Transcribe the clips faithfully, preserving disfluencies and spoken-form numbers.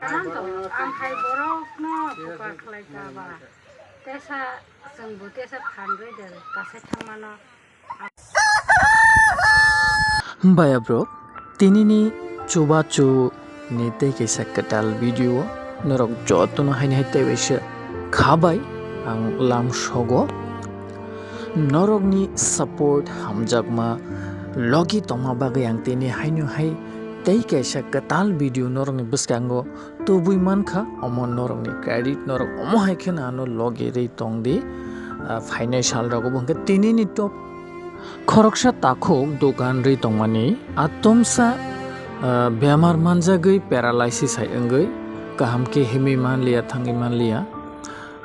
Ang to, ang hai borokno buka khlai kha ba. Tesa chwngbo tesa phan rwi de kasai thangmano. Baya bro, tinini chubachu ni tei kaisa kwtal video o norok jotono haini hai tei waisa khabai ang lam sogo. Norokni support hamjakma logi tongma bagwi ang tini haino hai tei kaisa kwtal video norokni bwskango tubui mankha, omo norokni credit, norok omo hai kheno ano logi rwi tongdi, ah, phainai salrogo bo hwnkhe tinini top. Khoroksa takhuk dogan rwi tongmani atomsa, ah, bemar manjagwi paralysis hai wngwi kaham khe himwi manliya, thangwi manliya.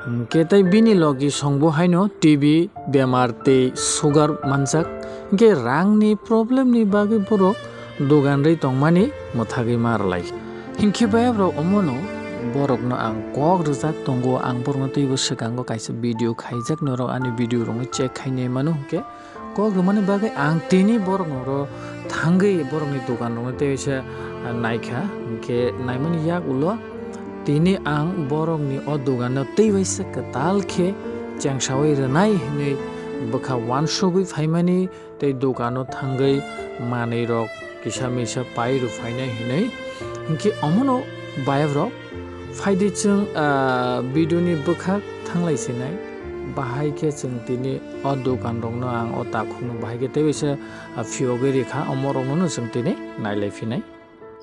Hwnkhe tei bini logi songbo haino T B bemar tei sugar manjak. Hwnkhe rangni problemni bagwi borok dogan rwi tongmani mwthagwi ma rwlai. Hinkhe bayabrok omono borokno ang kok rwjak tongo, ang borokno teibo swkango kaisa video khaijak, norok ani video rokno check khainai mano hinkhe. Kok rwmani bagwi ang tini borokno ro thangwi borokni dogan rokno tei waisa naikha, hinkhe naimani yak ulo tini ang borokni o doganno tei waisa kwtal khe chengsawi rwnai hinwi bwkha uansugwi phaimani tei dogano thangwi manwi rok kisa misa pai rw phainai hinwi. Hinkhe omono bayap rok phaidi chwng, ah, video ni bwkhak thanglai sinai. Bahai khe chwng tini o dogan rokno ang o takhukno bahai khe tei waisa, ah, phiyogwi rikha, omo rokno no chwng tini nailai phinai.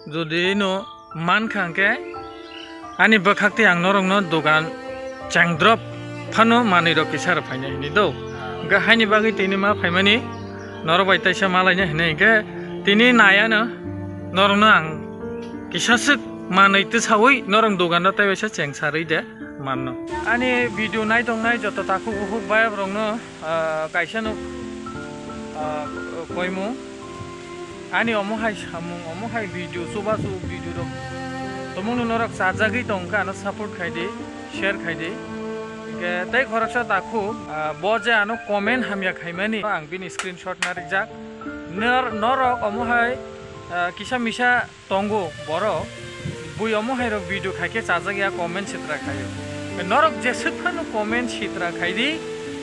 Jodi no mankha hwnkhe ani bwkhak tei ang norokno dogan chengdrop phano manwi rok kisa rw phainai hinwi do. Hwnkhe haini bagwi tini ma phaimani norok bai taisa malaina hinwi hwnkhe tini naiano norokno ang kisa swk manwi twsawi norok dogan no tei waisa chengsarwi de manno. Ani video naitongnai joto takhuk bukhuk bayap rokno, ah, kaisa no, ah, koimung. Ani omo hai samung, omo hai video, chubachu video rok. Tomungno norok chajagwi tongkha, ano support khai di, share khai di. Hwnkhe tei khoroksa takhuk, ah, bo je ano comment hamya khaimani, ang bini screenshot narijak. Nor-, norok omo hai, ah, kisa misa tongo borok, bui omo hai rok video khai khe chajak ya comment sitra khaio. Norok jeswk phano comment sitra khai di,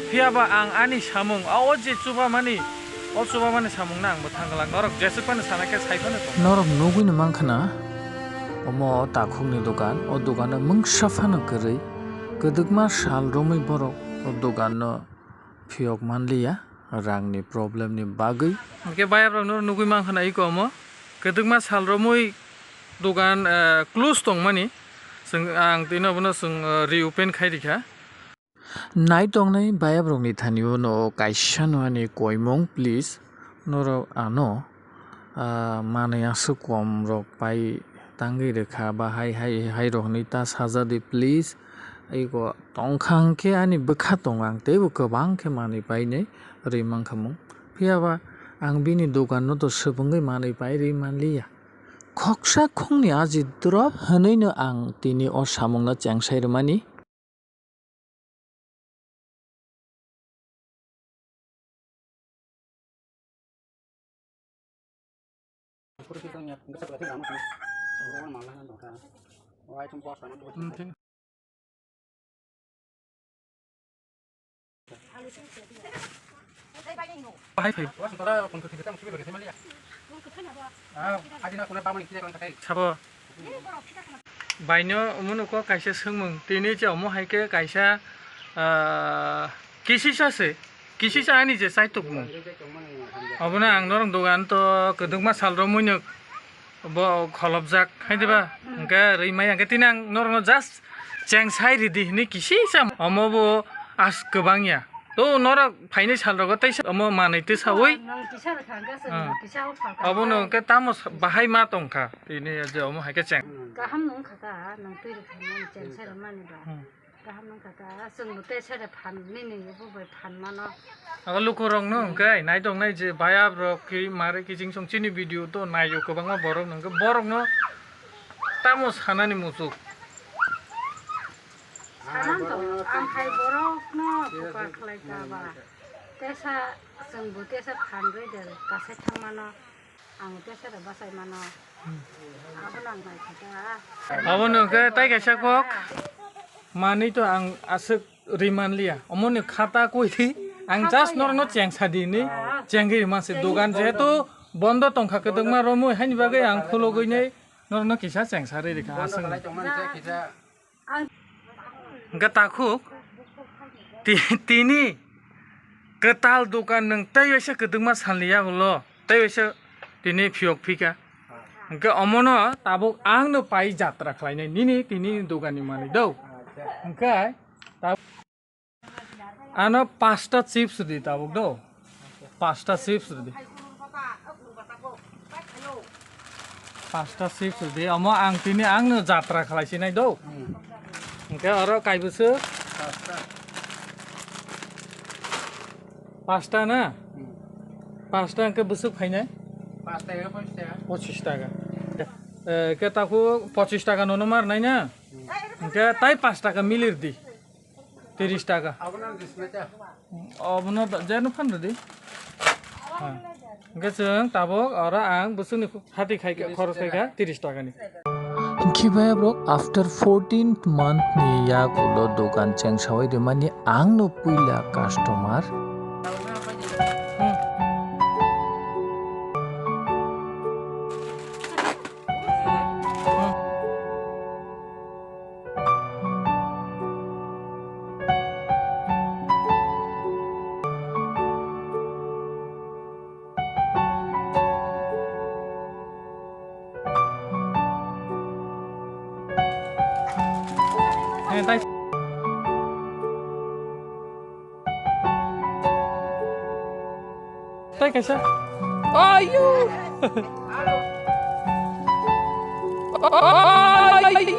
phiya ba ang ani samung, o je chubamani, o chubamani samung no ang bwthang glak. Norok jeswk phano sana khe sai phano tong. Norok nugwi no mankha na, omo takhuk ni dogan, o dogan o mungsa phano kwrwi, kwdwkma sal romwi borok o dogan no phiyok manliya rangni problem ni bagwi. Hwnkhe bayap rokno nugwi mankha na iko omo kwdwkma sal romwi dogan, eh, close tongmani. Chwng, ang tini obono chwng, eh, reopen khai rikha. Nai tongnai bayap rokni thani o no kaisa no ani koimung please norok ano, ah, manwi aswk kom rok pai tangwi rwkha ba hai hai hai rok hinwi ta sajadi please. Iko tongkha hwnkhe ani bwkha tongo, ang teibo kwbang khe manwi painai rwi mankha mung. Phiya ba ang bini dogan no to swbwngwi manwi pai rwi manliya. Khoksa khongni aji drop hwnwi no ang tini o samung no chengsai rwmani. Bahai phai. Sabo. Baino omo nuko kaisa swngmung. Tini je omo hai khe kaisa, ah, kisisa se. Kisisa ani je chaitukmung. Obono ang norok dogan to kwdwkma sal romwi no bo kholopjak, hai diba? Hwnkhe rwi maya hwnkhe tini ang norokno just chengsai ridi hinwi kisisa omo bo as kwbang ya. To norok phainai sal rogo teisa omo manwi twisawi. Nwng kisa rwkha hwnkhe chwng Ah. Kisa o phalkha. Obono hwnkhe tamo sa-, bahai ma tongkha tini je omo hai khe cheng. Kaham nwng kha ka, nwng twi rwkha nwng chengsai rwmani ba. Hmm. Kaham wngkha ta, chwngno tei sere phan nini obo bai phan mano. Abo lukurokno hwnkhe naitongnai je bayap rok ki mare kiching song chini video to naio kwbangma borok no hwnkhe borokno tamo sanani muchuk. Sanan to, ang hai borokno buka khlai kha ba. Tesa chwngbo tesa phan rwi de kasai thang mano. Ang tesa da bachai mano. Abo nung khe tai kaisa kok. Manwi to ang aswk ri manliya. Omo ni khata koi di. Ang just norno chengsa di ni. Chengri manse dogan jehetu bondo tongkha kwdwkma romwi haini bagwi ang khulogwi ni norno kisa chengsa ri rikha aswk. Hwnkhe takhuk ti-, tini kwtal dokan nwng tei waisa kwdwkma salni yagulo tei waisa tini phiyok phika. Hwnkhe omono tabuk ang no pai jatra khlainai nini tini dogan ni manwi do. Hwnkhe tab-, ano pasta chips di tabuk do. Pasta chips di. Pasta chips di. Omo ang tini ang no jatra khlai sinai do. Hwnkhe oro kai bwswk? Pasta na? Pasta hwnkhe bwswk phainai? Pasta hwnkhe pochis taka. Pochis taka. Eh, khe takhuk pochis taka nono mar nai na? Hwnkhe tai pasta ka milir di. Tiris taka. Abono da-, jeno phan rwdi. Ha. Hwnkhe chwng tabuk oro ang bwswkni hati khai kha, khoros khai kha tiris takani. Hwnkhe baya borok after fourteenth month ni yagulo dogan chengsawi rwmani ang no puila customer. Hmm. Hmm. Tei kaisa. Ayu. Ayu.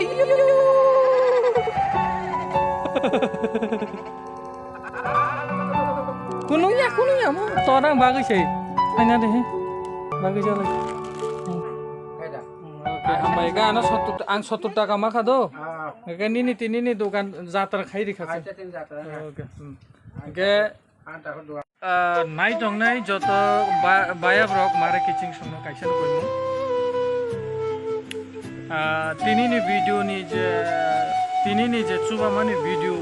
Kunungya, kunungya mo. Torang bagwi sei. Aina de he. Bagwi jalai. Hmm. Oke, hambai ga ano sottur, ang sottur taka ma kha do. Ah. Oke, nini tini ni dogan jatra khai ri kha. Acha tin jatra. Oke. Hmm. Oke. Ah, nai tongnai joto ba-, bayabrok mare kiching songno kaisa no koimo. Ah, tini ni video ni je, tini ni je chubamani video,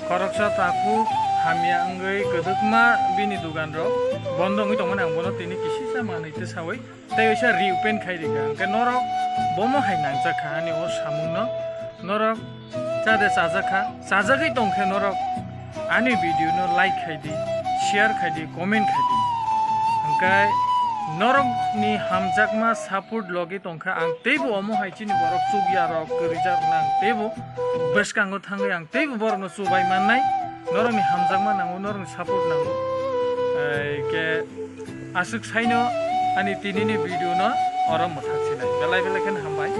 khoroksa takhuk hamya wngwi kwdwkma bini dogan rok bondo wngwi tongmani ang bono tini kisisa manwi twi sawi. Tei waisa reopen khai rikha, hwnkhe norok bomo hai nangjak kha ani o samungno, norok chade chajak kha, chajagwi tongkhe norok ani video no like khai di, share khai di, comment khai di, hwnkhe norokni hamjakma support logi tongkha ang teibo omo hai chini borok chukya rok kwrwija rok nang teibo bwskango thangwi ang teibo borokno chubai mannai, norokni hamjakma nango, norokni support nango, hwnkhe. Aswk saino ani tinini video no oro mwthak sinai. Belai belai kheno hambai.